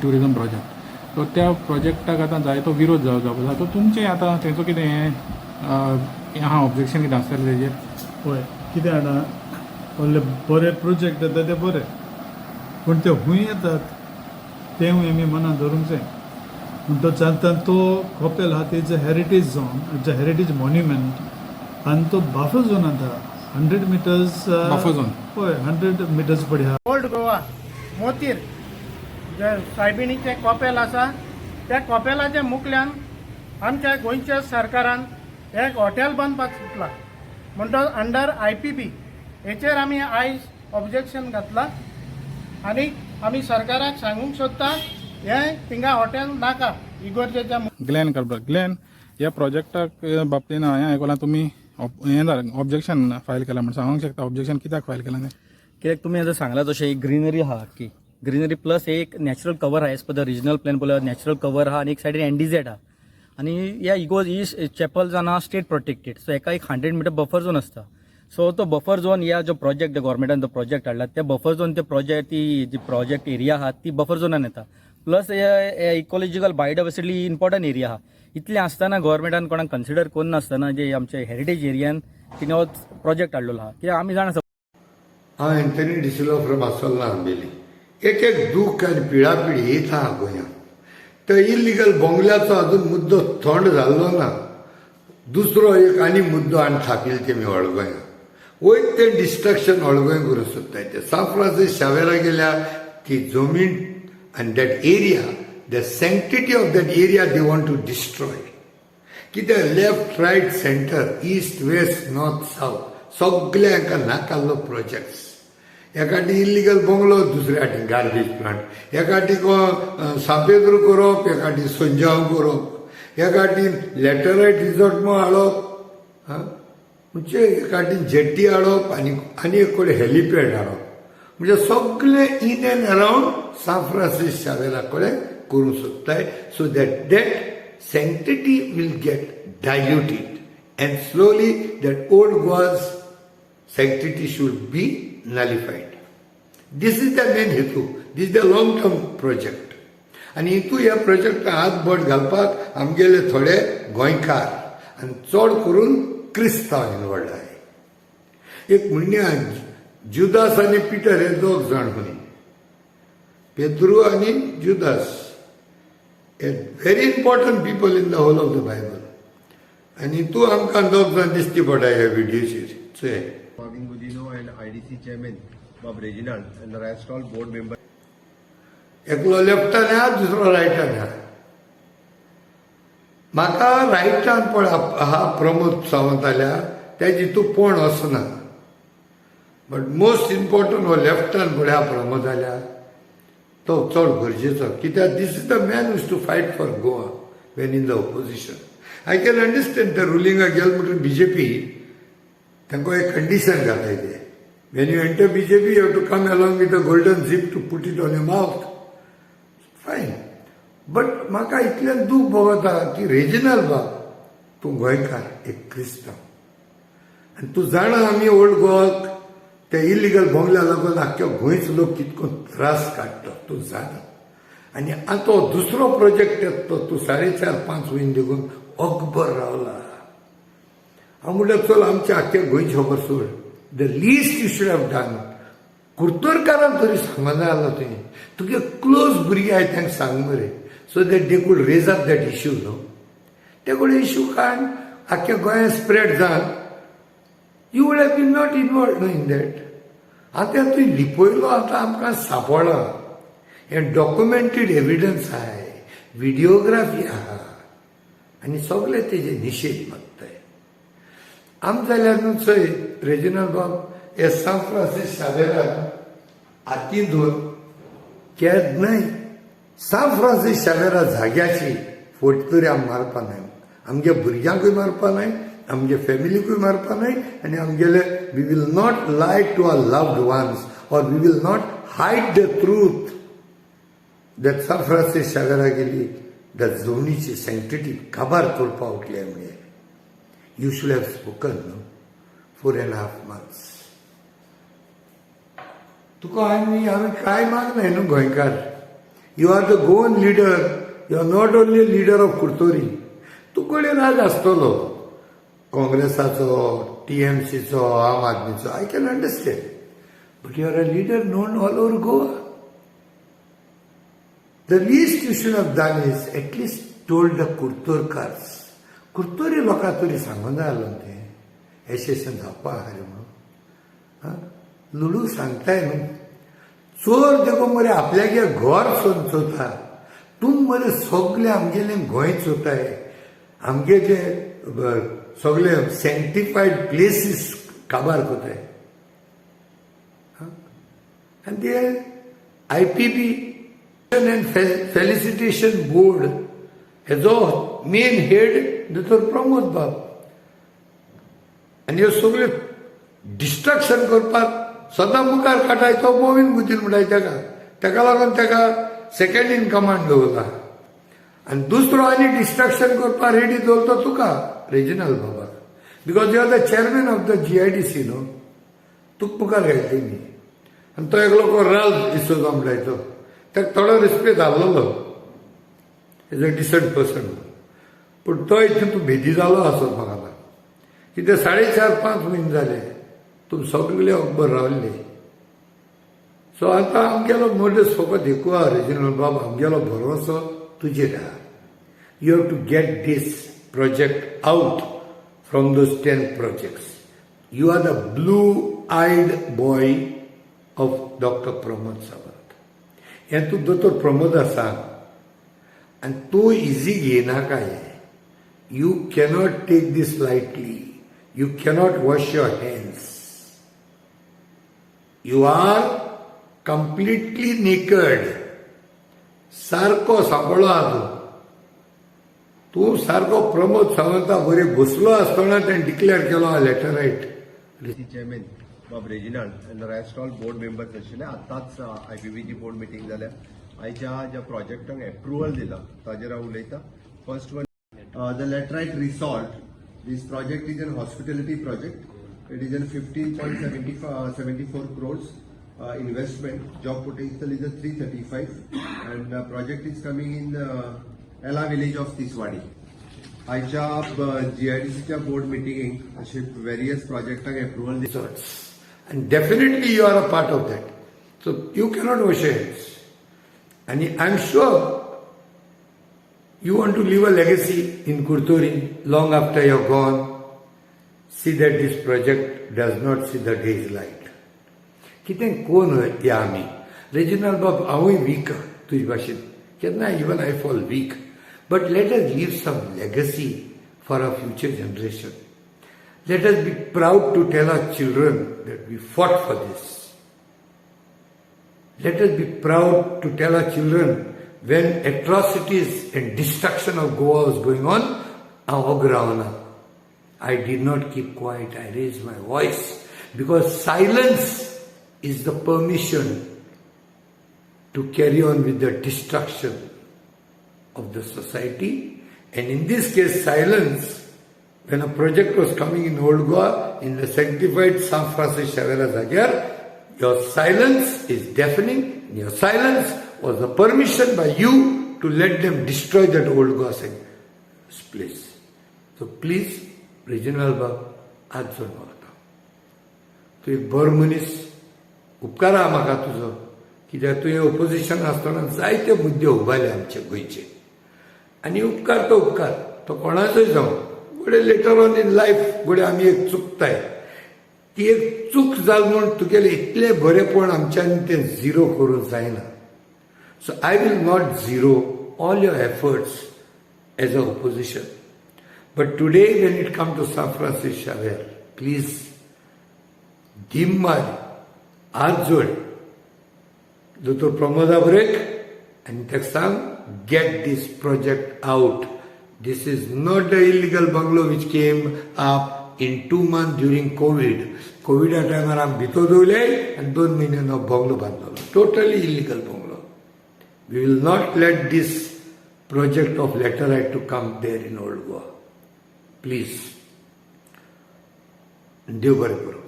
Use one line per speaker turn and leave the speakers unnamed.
tourism project. So त्या प्रोजेक्टाक आतां जायतो विरोध जावपाचो आसा. सो तुमचें आतां तेंचो कितें हें हें आहा, ऑब्जेक्शन कितें आसतलें तेजेर?
पळय कितें जाणा, व्हडले बरे प्रोजेक्ट येता ते बरे, पूण ते खूंय येतात तेंवूय आमी मनात धरूंक जाय. म्हणटच आतां तो कपेल आहा, it's a heritage zone, it's a heritage monument आनी तो बफर झोन आहा, 100 metres.
Buffer zone.
हय, 100 मिटर्स पडे आहा.
ओल्ड गोवा मोतीर जे सायबिणीचें कॉपेल आसा, त्या कॉपेलाच्या मुखल्यान आमच्या गोंयच्या सरकारान एक हॉटेल बांदपाक चिंतलां. म्हणटच अंडर IPB हेचेर आमी आयज ऑब्जेक्शन घातलां आनी आमी सरकाराक सांगूंक सोदता, हें थिंगा हॉटेल नाका इगोर्जेच्या.
ग्लॅन काब्राल. ग्लॅन, ह्या प्रोजेक्टाक बाबतीन हांवें आयकलां तुमी हें जालें, ऑब्जेक्शन फायल केलां म्हण. सांगूंक शकता ऑब्जेक्शन कित्याक फायल केलां तें?
कित्याक तुमी आतां सांगलां तशें एक ग्रिनरी आहा आख्खी ग्रिनरी, प्लस एक नॅचरल कवर आहा. As per the regional plan पळोवल्यार नॅचरल कवर आहा आनी एक सायडीन एनडीझेड आहा आनी ह्या इगोज ही चॅपल जावन आहा स्टेट प्रोटेक्टेड. सो एका एक 100 मिटर बफर झोन आसता. सो तो बफर झोन ह्या जो प्रोजेक्ट गव्हर्मेंटान जो प्रोजेक्ट हाडला, त्या बफर झोन ते प्रोजेक्ट ती जी प्रोजेक्ट एरिया आहा ती बफर झोनान येता, plus ecological biodiversity important area आहा. इतलें आसतना गव्हर्मेंटान कोणाक कन्सिडर करिनासतना जे आमचे हेरिटेज एरियान तिणें हो प्रोजेक्ट हाडलेलो आहा, कित्याक आमी जाणा.
हांव एंथनी डिसिल्वा फ्रॉम आसोल्ला, आंबेली. एक एक दूख आनी पिळापिळी येत आहा गोंयांत. तो इलिगल बोंगल्याचो अजून मुद्दो थंड जाल्लो ना, दुसरो एक आनी मुद्दो आनी थापिल तेमी ओल्ड गोंयांत. वयत तें डिस्ट्रक्शन ओल्ड गोंय करूंक सोदताय ते. सांत फ्रांसीस शावेरा गेल्या ती जमीन आनी that area, the sanctity of that area they want to destroy. कित्याक left, right, center, east, west, north, south सगळे हांकां नाकाल्लो प्रोजेक्ट्स. एका इल्लिगल बंगलो, दुसऱ्या हाटी गार्बेज प्लांट, एका सांपेद्रू करप, एका संजाव करप, एका लॅटरायट रिजॉर्ट म्हूण हाडप, आं, म्हणजे एका जेट्टी हाडप आनी आनी एक कडेन हेलिपॅड हाडप. म्हणजे सगळे इन एंड अरावंड सांत फ्रांसीस शावेरा कडेन करूंक सोदताय, so that that sanctity will get diluted and slowly that old Goa's sanctity should be nullified. This is the main हेतू. This is the long term project. आनी हितू ह्या प्रोजेक्टाक हात बोट घालपाक आमगेले थोडे गोंयकार आनी चड करून क्रिस्तांव इनवॉल्ड आहाय. एक म्हणणे, जुदास आनी पिटर हे दोग जाण खंय, पेद्रू आनी जुदास हे very important people in the whole of the Bible. आनी तूं आमकां दोग जाण दिसती पडटा ह्या विडियोचेर चोय.
Marvin Godinho and IDC Chairman Bob Reginald and the rest all board members.
एकलो लेफ्टान आहा, दुसरो रायटान आहा. म्हाका रायटान पळय आहा प्रमोद सावंत आल्या, तेजी तूं कोण वचना, बट मोस्ट इम्पॉर्टंट हो लेफ्टान पळय आहा प्रमोद आल्या, तो चड गरजेचो, कित्याक this is the man used to fight for Goa when in the opposition. I can understand, the रुलिंगा गेल म्हणून बीजेपी तांकां एक कंडिशन घालाय ते, when you enter BJP, you have to come along with a golden zip to put it on your mouth. Fine, but म्हाका इतल्यान दूख भोगता की रेजिनाल बाब, तूं गोंयकार, एक क्रिस्तांव आनी तूं जाणा आमी ओल्ड गोवाक ते इलिगल बोंगल्या लागून आख्ख्या गोंयचो लोक कितको त्रास काडटा, तूं जाणा. आनी आतां हो दुसरो प्रोजेक्ट येता तो तूं 4.5-5 म्हयने देखून अकबर रावला. हांव म्हणल्यार चल, आमच्या आख्ख्या गोंयची खबर सोड, the least you should have done, कुर्तोरकारान तरी सांगना जालो तुवें. तुगे क्लोज भुरगे आहाय तांकां सांग मरे, so that they could raise up that issue न्हू. ते कडेन इशू काड, आख्ख्या गोंयांत स्प्रेड जावन you would have been not involved न्हू इन that. आतां तुवें लिपयलो, आतां आमकां सांपडला. हें डॉक्युमेंटेड एविडन्स आहाय, विडियोग्राफी आहा आनी सगळे तेजे निशेध मागताय. आम जाल्यार न्हू चोय रेजिनाल बाब, हे सांत फ्रांसीस शावेरान हाती धरून केन्नाय सांत फ्रांसीस शावेरा जाग्याची फोट तरी आम मारपा न्हय, आमगे भुरग्यांकूय मारपा न्हय, आमगे फॅमिलीकूय मारपा न्हय आनी आमगेले we will not lie to our loved ones or we will not hide the truth that Sant Francis शावेरा गेली the जमनीची सँक्टिटी काबार करपा उठले. म्हणजे you should have spoken न्हू 4.5 months. तुका आमी हांवें काय मागनाय न्हू गोंयकार. You are the Goan leader. You are not only leader of Curtorim. तूं कडेन राग आसतलो काँग्रेसाचो, टीएमसीचो, आम आदमीचो, I can understand, but you are a leader known all over Goa. The least you should have done is at least told the Curtorkars. Curtorim लोकांक तरी सांगूंक जाय आसलो तें एसोसिएशन जावपा आहा रे म्हणून. आं, लुडू सांगताय न्हू, चोर देखून मरे आपल्यागे घर चोरता. तूं मरे सगळे आमगेलें गोंय चोरताय, आमगे जे सगळे सँक्टिफायड प्लेसीस काबार करताय. आनी ते IPB and Facilitation Board हेजो मेन हेड दोतोर प्रमोद बाब आनी ह्यो सगळ्यो डिस्ट्रक्शन करपाक सदां मुखार काडाय तो मोविन गुदिन्हो म्हणटाय तेका. तेका लागून तेका सेकंड इन कमांड दवरला आनी दुसरो आनी डिस्ट्रक्शन करपाक रेडी दवरतो तुका, रेजिनाल्ड बाबाक, because you are the chairman of the GIDC न्हू. तुका मुखार घायले तेणी आनी तो एकलो को राल्फ डिसोजा म्हणटाय तो, ताका थोडो respect आहलोलो, is a decent person, पूण तो इतून तूं भेदी जालो आसत म्हाका ना. कितें 4.5-5 म्हयने जाले, तुमी सगळे अकबर रावल्ले. सो आतां आमगेलो मोटस फकत एकू आहा, रेजिनाल्ड बाब, आमगेलो भरवसो तुजेर आहा. You have to get this project out from those 10 projects. You are the blue eyed boy of Doctor Pramod Sawant. हें तूं दोतोर प्रमोदा सांग आनी तूं इजी घेयनाका हें. You cannot take this lightly. You cannot wash your hands. You are completely naked. सारको सांपडलो आहा तूं. तूं सारको प्रमोद सावंता बरे बसलो आसतना तेणें डिक्लेअर केलो लॅटरायट.
चेअरमॅन बाब Reginald and rest all board members आशिल्ले. आतांच आयपीबीची बोर्ड मिटींग जाल्या. आयच्या ज्या प्रोजेक्टांक एप्रुवल दिला ताजेर हांव उलयतां. First one, the Laterite Resort. This project is an hospitality project. It is an 15.74 crores investment. Job potential is a 335 and project is coming in Ela village of Tiswadi. आयच्या जीआयडीसीच्या board मिटिंगेक अशे various प्रोजेक्टांक approval दिला.
Resorts. And definitely you are a part of that. So you cannot wash your hands. And I'm sure you want to leave a legacy in Curtorim long after you're gone. See that this project does not see the day's light. कितें कोण या आमी, Reginald बाब, हांवूय week तुजे भाशेन. केन्ना even I fall weak, but let us leave some legacy for our future generation. Let us be proud to tell our children that we fought for this. Let us be proud to tell our children when atrocities and destruction of Goa was going on, हांव ओगी रावना. I did not keep quiet. I raised my voice because silence is the permission to carry on with the destruction of the society. And in this case, silence, when a project was coming in Old Goa, in the sanctified San Francisco Xavier जाग्यार, your silence is deafening, and your silence was the permission by you to let them destroy that Old Goa place. So please, Reginald बाब, हात जोड मागता. तूं एक बरो मनीस, उपकारा म्हाका तुजो, कित्याक तुवें ओपोजिशन आसतना जायते मुद्दे उबारले आमचे गोंयचे. आनी उपकार तो उपकार तो कोणाचोय जावं, घडये लेटर ऑन इन लायफ घडये आमी एक चुकताय, ती एक चूक जाल म्हूण तुगेलें इतलें बरेपण आमच्यांनी तें झिरो करूंक जायना. So I will not zero all your efforts as a opposition, but today when it come to San Francis Xavier, please धीम मार, हात जोड दोतोर प्रमोदा बरेक आनी ताका सांग, get this project out. This is not the illegal bungalow which came up in 2 month during Covid. कोविडा टायमार आमी भितर दवरले आनी 2 म्हयन्यान हो बंगलो बांदलो, totally illegal bungalow. We will not let this project of laterite to come there in Old Goa. Please, देव बरें करूं.